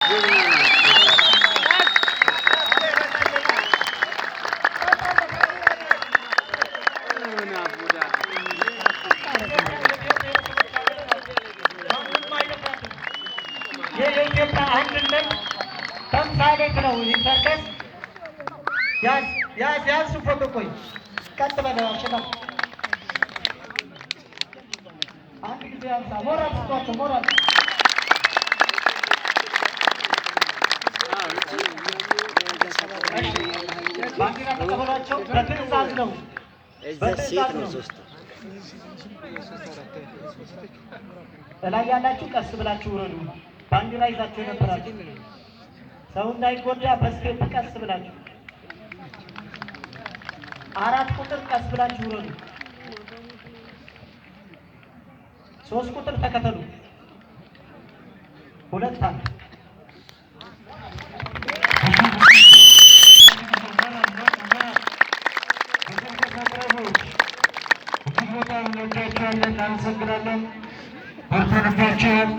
ይህ የኢትዮጵያ አንድነት ተምሳሌት ነው። ይህ ሰርከስ ያዝ ያዝ ያዝ ፎቶ ቆይ ቀጥ በለው አሸናፊ አንድ ጊዜ አንሳ። ሞራል ስጧቸው ሞራል። ባንዲራ ተቀበሏቸው። በትዕዛዝ ነው፣ በትዕዛዝ ነው። እላይ ያላችሁ ቀስ ብላችሁ ውረዱ። ባንዲራ ይዛችሁ የነበራችሁ ሰው እንዳይጎዳ በ step ቀስ ብላችሁ 4 ቁጥር ቀስ ብላችሁ ውረዱ። 3 ቁጥር ተከተሉ። 2 1። እጅግ በጣም እንወዳችኋለን፣ እናመሰግናለን። በርቱንባችኋል።